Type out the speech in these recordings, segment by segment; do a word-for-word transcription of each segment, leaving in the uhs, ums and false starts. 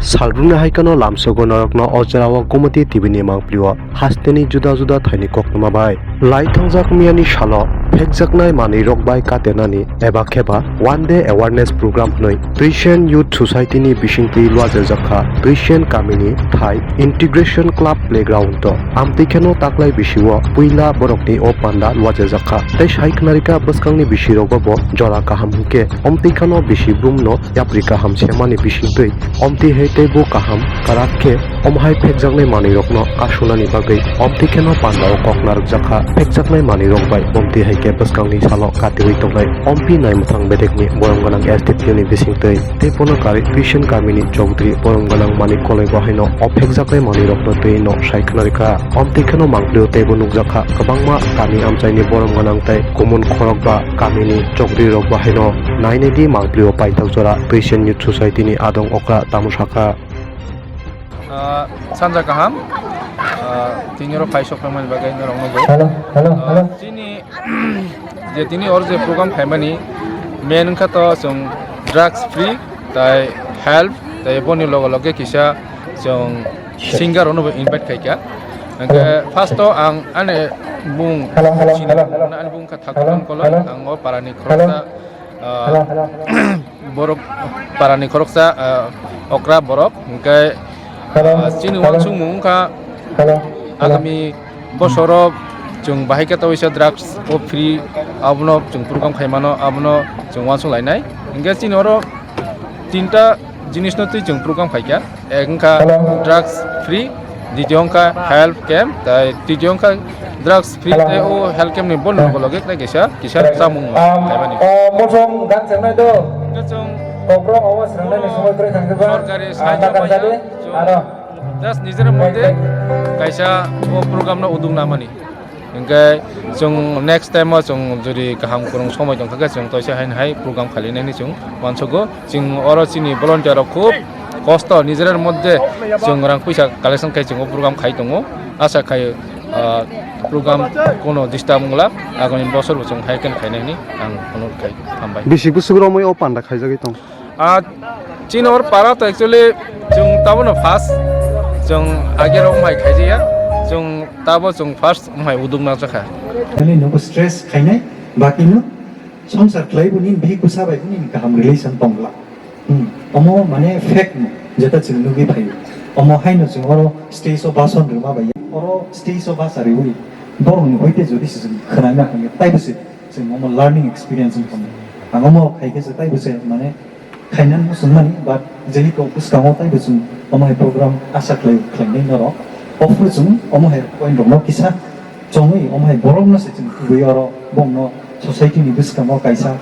Salbrumni hai kheno lamsogo norokno o jorao Gomoti T V ni mangpilio hasteni juda juda thaini koktwma bai. Lai thangjak miyani salo phekjaknai manwirok bai katenani eba kheba One Day Awareness Program hwnwi Christian Youth Society ni bisingtwi luajajakha Christian kamini thai Integration Club Playground o. Amtwi kheno taklai bisio puila borokni o panda luajajakha. Tei sai khwnarikha bwskangni bisirogo bo jora kaham hwnkhe omtwi kheno bisi brumno yapri kaham semani bisingtwi omtwi hai teibo kaham kwrak khe omo hai phekjaknai manwirokno kasunani bagwi omtwi kheno pandao kok narwkjakha. Phekjaknai manwirok bai omtwi hai khe bwskangni salo katiwi tongnai ompi naimwthang bedekni borom gwnang S D P O ni bisingtwi tei bono karwi Christian kamini chowdhury borom gwnang Manik Koloi bo haino o phekjaknai manwirokno twi no sai khwnarikha. Omtwi kheno mangpilio teibo nukjakha kwbangma kami amchaini borom gwnang tei kumun khorok ba kamini chowdhury rok bo haino nainai di mangpilio paithak jora Christian Youth Society ni adong okra tamo sakha. Ah, sanja kaham. Ah, tini oro phai sok phaimani bagwi norokno bo. Hello, hello, Ah, hello. Chini je tini oro je program khaimani main wngkha to chwng drugs free tai health tai boni logo loge kisa chwng singer ono bo invite khaikha. Hwnkhe first o ang ani bung Hello, hello, sini hello, hello. Ani bung kha Hello, thakurang koloi hello. Ang o parani Hello. Khoroksa ah, Hello, hello. Borok parani khoroksa, ah, okra borok, hwnkhe, Hello, ah, chini hello. Wansukmung wngkha Hello, hello. Agami bosoro chwng bahai khe tawisa drugs o free, abono chwng program khaimano, abono chwng wansuk lainai. Hwnkhe chini oro tinta jinisno twi chwng program khaikha. Ek wngkha Hello. Drugs free, ditiyo wngkha health camp, tai tritiyo wngkha drugs free Hello. Tei o health camp ni boni Hello. Logo loge kisa, kisa Hello. Chamung Um, khaimani. O mosong gan chengnai do. Hwnkhe chwng Kokborok obo swnamnani somoi kwrwi thangkhe ba, sorkari ah, sahajyo dakar maya, sadi, chwng aro. Just nijera moddhe kaisa o program no uduk namani. Hingke chwng next time o chwng jodi kaham kwrwng somoi tongkha khe chwng toisa haino hai program khalinani chwng uansugo. Chwng oro chini volunteer rok khub kosto nijera moddhe chwng rang puisa collection khai chwng o program khai tongo. Asa khai, ah, program kono disturb wngla agoni bosor bo chwng hai khe khainani ang phano khai hambai. Bisi bwswk romwi o panda khaijagwi tong? Ah, chini or para to actually chwng tabono first, chwng age rok mai khaijaya, chwng tabo chwng first mai uduk na chakha. Ani nubu stress khainai, baki no songsar khlai buni bihik bwsa bai buni kaham relation tongla. Hmm. Omo mane fact no, jeta chwng nugwi phaio. Omo haino chwng oro stage o bason rwma bai. Oro stage o basa riwi, borokni hoite jodi se chwng khwnai ma hwnwi, taibo se chwng omo learning experience wng tong. Ang omo khai khe se taibo se mane khainani muchungmani, but jehetu bwskango taibo chwng omo hai program asa khlai, khlainai norok. Ophuru chwng omo hai point rokno kisa chongwi omo hai borokno se chwng tubui oro bongno society ni bwskango kaisa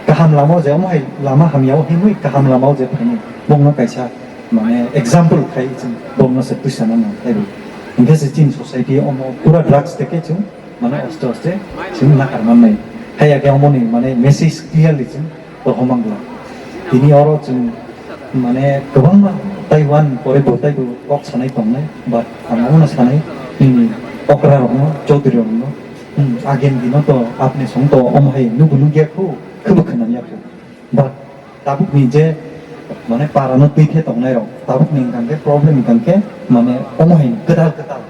kaham lama o je omo hai lama hamya o himwi kaham lama o je phainai bongno kaisa mane example khai chwng bongno se twisana nang taibo. Hingke se chini society omo pura drugs teke chwng mane aste aste chwng nakar mannai. Haiya khe omoni mane message clearly chwng rohormangla. Tini oro chwng mane kwbangma taiwan pore bo taibo kok sanai tongnai, but ang omono sanai nini okra rokno, chaudhuri rokno, hmm, agen dino to apni song to omo hai nubu nugya khu, khubu khwnamya khu. But tabukni je mane parano twi khe tongnai rok, tabukni hwnkha khe problem hwnkha khe mane omo hai kwtal kwtal.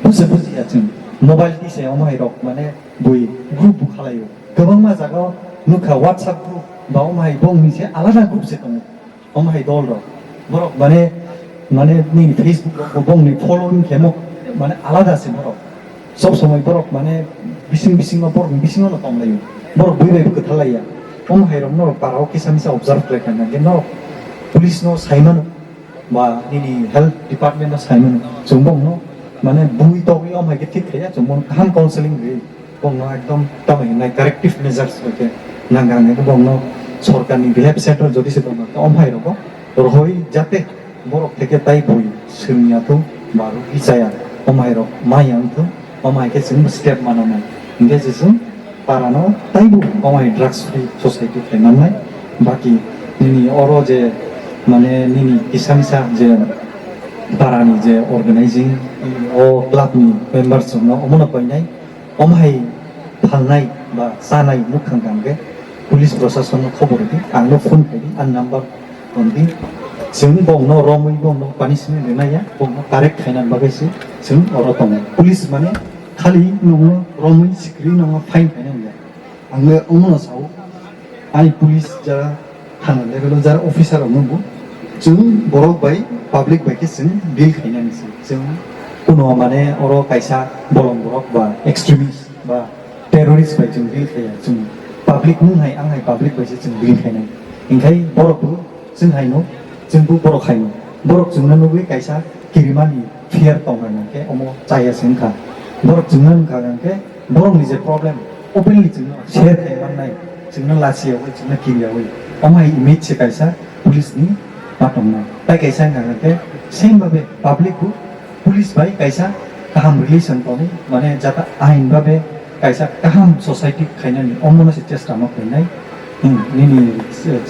Buji buji ya chwng mobile twi se omo hai rok mane bui group bo khalaio. Kwbangma jaga o nukha WhatsApp group ba omo hai bongni se alada group se tongo. Omo hai dol rok. Borok mane, mane nini Facebook rok bo bongni following khemo mane alada se borok. Sob somoi borok mane bising bisingo borok bisingo no tonglaio. Borok bui bai bo kwthar laiya. Omo hai rok norok para o kisa misa observe khlai kha na khe norok police no sai mano. Ba nini health department no sai mano. Chwng bongno mane bui togwi omo hai khe thik khaiya, chwng bono kaham counseling rwi. Bongno ekdom tamo hinai corrective measures bai khe nang nang khe bongno sorkarni rehab center jodi se tongma khe omo hai rogo rohoi jate borok theke tai bui swrwngya thung ba rwgwi chaya omo hai rok maya wng thung omo hai khe chwng step mananai hinkhe se chwng parano taibo omo hai drugs free society khlai mannai baki nini oro je mane nini kisa misa je parani je organizing o club ni members rokno omono koinai. Omo hai phalnai ba chanai nukha hwnkha hwnkhe police proshasonno khobor rwdi, angno phone khaidi, ani number tongdi, Chwng bongno romwi bongno punishment rwnai ya, bongno correct khaina bagwi se chwng oro tongo. Police mane khali nongno romwi sikri nongno fine khaina ya. Ang le omono sao, ani police jara thana level o jara officer rok nungbo, chwng borok bai public bai khe chwng deal khainani se. Chwng kuno mane oro kaisa bolong borok ba extremist ba terrorist bai chwng deal khaiya, chwng public nung hai ang hai public bai se chwng deal khainai. Hinkhe borok bo chwng hai no, chwng bo borok hai no. Borok chwngno nugwi kaisa kirimani fear tong rwna khe omo chaya se wngkha. Borok chwngno wngkha hwnkhe borokni je problem openly chwngno share khai mannai, chwngno lachiyawi, chwngno kiriyawi. Omo hai image se kaisa police ni ma tongnai. Tai kaisa wngkha hwnkhe same babe public bo police bai kaisa kaham relation tongwi, mane jata ain babe kaisa kaham society khainani omono se chesta ma khainai. Hmm, nini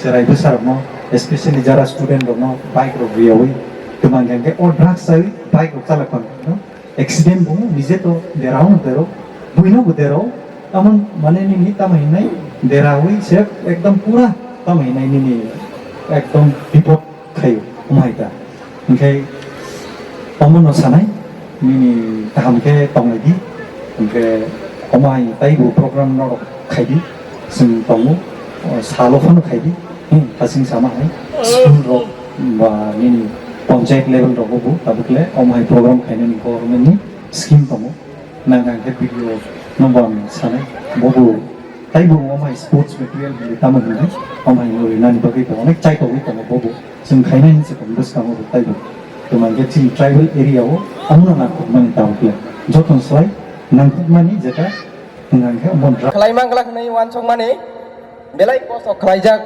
cherai bwsarokno, especially jara student rokno bike rok riyawi twmang khe o drugs chawi bike rok chalak pang no accident bo nije to derao no dero, buino bo dero, tamon mane nini tamo hinai derawi se ekdom pura tamo hinai nini ekdom bipod khayo, omo hai ta. Hinkhe omono sanai, nini kaham khe tonglai di. Hinkhe omo hai taibo program norok khai di, chwng tongo, o salo phano khai di. Hmm, hasing sama hai school rok ba nini panchayat level rogo bo tabuk le omo hai program khainani government ni scheme tongo. Nang ang khe video no bo ang sanai, bo bo taibo omo hai sports material hinwi tamo hinwi, omo hai no rinani bagwi bo onek chai togwi tongo bo bo. Chwng khainai hinwi se tong bwskango bo taibo. Tamo hinkhe chini tribal area o omono nangkukmani tabuk le. Jotono swlai nangkukmani jeta hwnka hinkhe omo dra- Khlai mangla hwnwi uansukmani belai kosto khlaijak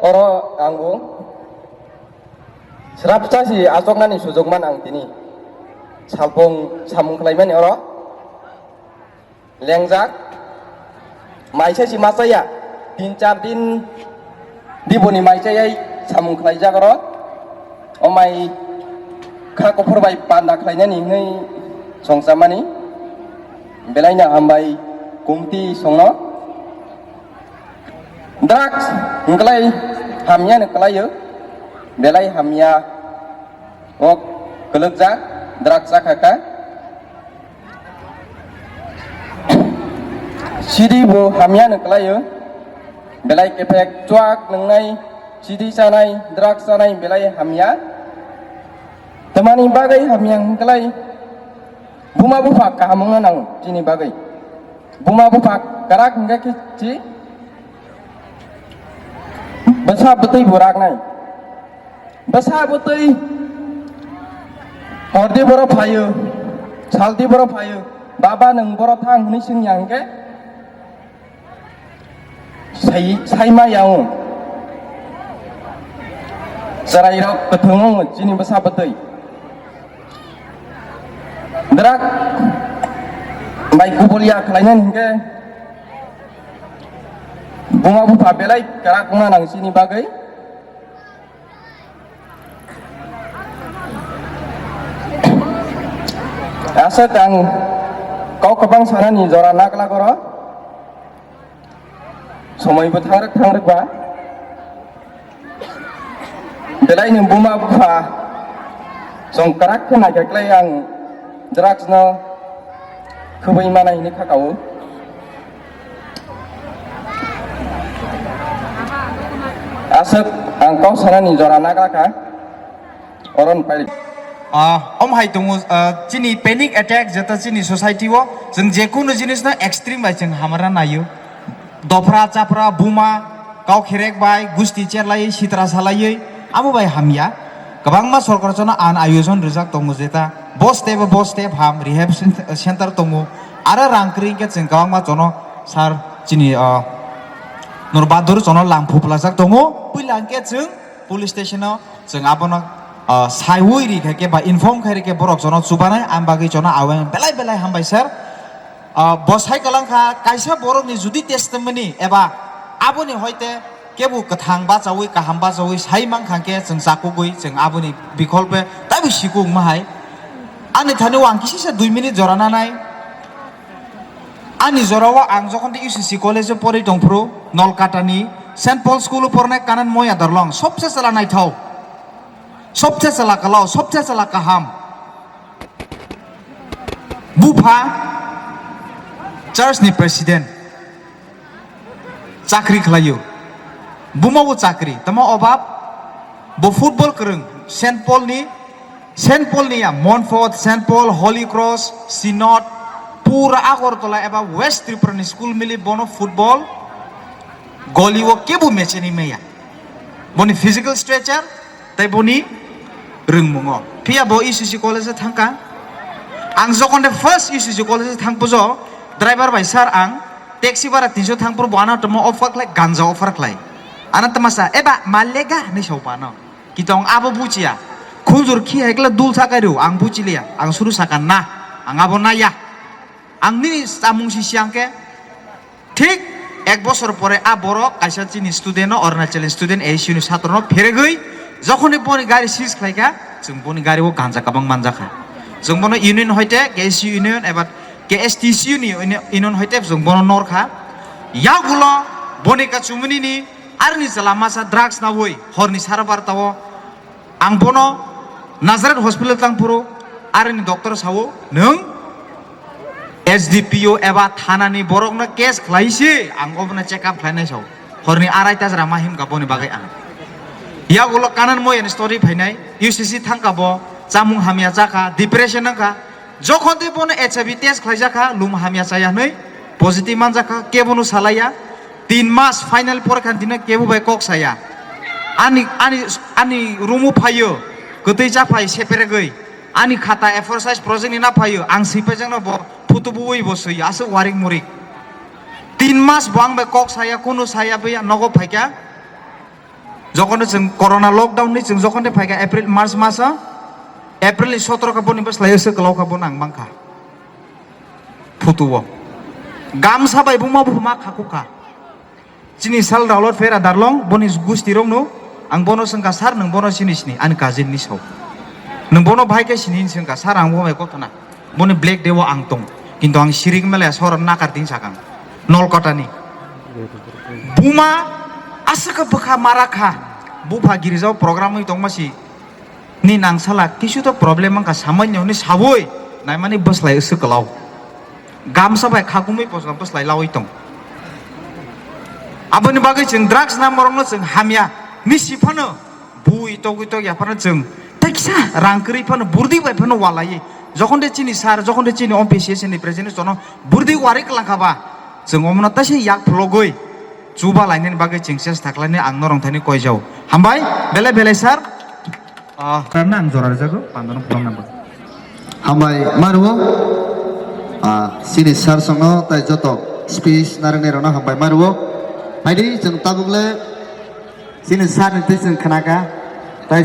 oro ang bo. Srapsa si achuknani sujukman ang tini. Salpung samung khlaimani oro. Lengjak, maisa si machaya, tin char din diboni maisayai samung khlaijak oro, o mai kha kuphur bai panda khlainani hwnwi songchamani, belaino hambai kumti songno. Drugs hwnkhlai hamya no kwlaio, belai hamya o kwlwkjak drugs chakha kha. Sidi bo hamya no kwlaio, belai kepek chuak nwngnai, sidi chanai, drugs chanai belai hamya. Tamani bagwi hamya hwnkhlai buma bupha kaham wngna nango chini bagwi. Buma bupha kwrak hwnkhe khe chi bwsa bwtwi bo raknai. Bwsa bwtwi hordi boro phaio, saldi boro phaio, "Baba, nwng boro thang?" hwnwi swngya hwnkhe sai, saima ya wng. Chwrairok kwthwng wng chini bwsa bwtwi. Drak bai kubul ya khlainani hwnkhe buma bupha belai kwrak wngna nang chini bagwi. Aswk ang kok kwbang sanani jora naglak oro. Somoi bo thangrwk thangrwk ba. Belai ni buma bupha chwng kwrak khe naikha klai ang drugs no khwbwi mana hini kha kao. Aswk ang kok sanani jora nagra kha. Oron pai. Ah, om hai tongo, ah, chini panic attack jeta chini society o, chwng je kunu jinis no extreme bai chwng hamara naio. Dophra, chapra, buma, kau kherek bai, gusti cherlaiwi, sitra salaiwi, amo bai hamya. Kwbangma sorkar chano an ayojon rijak tongo jeta. Bo step, bo step ham, rehab cent-, center tongo. Aro rang kwrwi khe chwng kwbangma chano sir chini, ah, Nur Bahadur chano lang phuplajak tongo. Puila hwnkhe chwng police station o chwng abono, ah, saiwi ri kha khe ba inform khai ri khe borok chano chubanai, ang bagwi chano awen belai belai hambai sir. Ah, bo sai kwlang kha, kaisa borokni judi testimony eba aboni hoite kebo kwthang bachawi, kaham bachawi sai mankha khe chwng chakugwi chwng aboni bikolpe taibo sikung ma hai. Ani thani o ang kisisa dui minute jora nanai. Ani jorao ang jokhon de U C C college o porwi tongphuru, Nolkatani Saint Paul School o pornai Kanan Moya Dorlong, sobse chwla naithok. Sobse chala kalau, sobse chala kaham. Bupha church ni president. Chakri khlaio. Buma bo chakri. Tamo obab. Bo football kwrwng. Saint Paul ni, Saint Paul ni ya, Montfort, Saint Paul, Holy Cross, Synod, pura Agartala eba West Tripura ni school mili bono football goli o kebo mecheni maya. Boni physical stature, tei boni rwngmungo. Phiya bo E C C college o thangkha. Ang jokhon de first E C C college o thangphujo, driver bai sir ang taxi bara tinso thangphuru bo ano tamo offer khlai, ganja offer khlai. Ano tama sa, "Eba, malega," hinwi sao bo ano. Kitong abo buchiya. Khunjur khi hai kla dul sakai rw, ang buchiliya. Ang suru saka na, ang abo naya. Ang nini samung si siang khe, thik ek bosor pore a borok kaisa chini student no, Arunachal student, A S U ni satro no pheregwi, jokhoni boni gari seize khlai kha, chwng boni gari o ganja kwbang manjakha. Chwng bono union hoite, K S U union eba K S T C U ni union, union hoite chwng bono norkha. Yagulo boni kachumuni ni arni chwla masa drugs nawi horni sara barta o ang bono Nazareth hospital tangphuru arni doctor sao, "Nwng S D P O eba thana ni borok no case khlai se ang obono check up khlainai sao." Horni arai ta jora ma himkha boni bagwi ang. Yagulo Kanan Moyan story phainai, U C C thangkha bo, chamung hamya chakha, depression wngkha. Jokhon tei bono H I V test khlaijakha, lum hamya chaya hwnwi positive manjakha, kebono salaiya. Tin mas final porikha dino kebo bai kok saya. Ani, ani, ani room o phaio, kwtwi cha phai seperegwi. Ani khata A four size project ni na phaio, ang swipaijakno bo photo buwi bo swi, aswk warik murik. Tin mas bo ang bai kok saya, kunu saya bai nogo phaikha. Jokhon chwng corona lockdown ni chwng jokhon de phaikha April, March maso, April ni sotro kha boni bwslai se kwlao kha bo nang mankha. Photo o. Gamsa bai buma buma khakukha. Chini sal Raulot Fera Darlong, boni gusti rokno, ang bono swngkha, "Sir, nwng bono sini sini, ani cousin ni sao. Nwng bono bahai khe sini?" Hinwi swngkha, "Sir, ang bo bai kothona. Boni black day o ang tong. Kintu ang sirik mele sor nakar tin sakang. Nolkota ni." Buma aswk bwkha mara kha. Bupha girjao program wi tongma si. Ni nangsala kisu to problem wngkha, samanyo hwnwi sawi naimani bwslai wswk kwlao. Gamsa bai khakungwi bwsla-, bwslai lawi tong. Aboni bagwi chwng drugs na morokno chwng hamya ni si phano bui togwi togya phano chwng teksa rang kwrwi phano burdi bai phano walai. Jokhon de chini sir, jokhon de chini O P C S ni president chono burdi wari kwlangkha ba, chwng omono taisa yak phlogwi chuba lainani bagwi chwng chesta khlainai ang norok thani koijao. Hambai, belai belai sir. Ah, karna ang jora rijago, pandano phone number. Hambai maruo. Ah, sini sir songno tai joto speech narwknai rokno hambai maruo. Phaidi chwng tabuk le sini sir ni twi chwng khnaka. Tai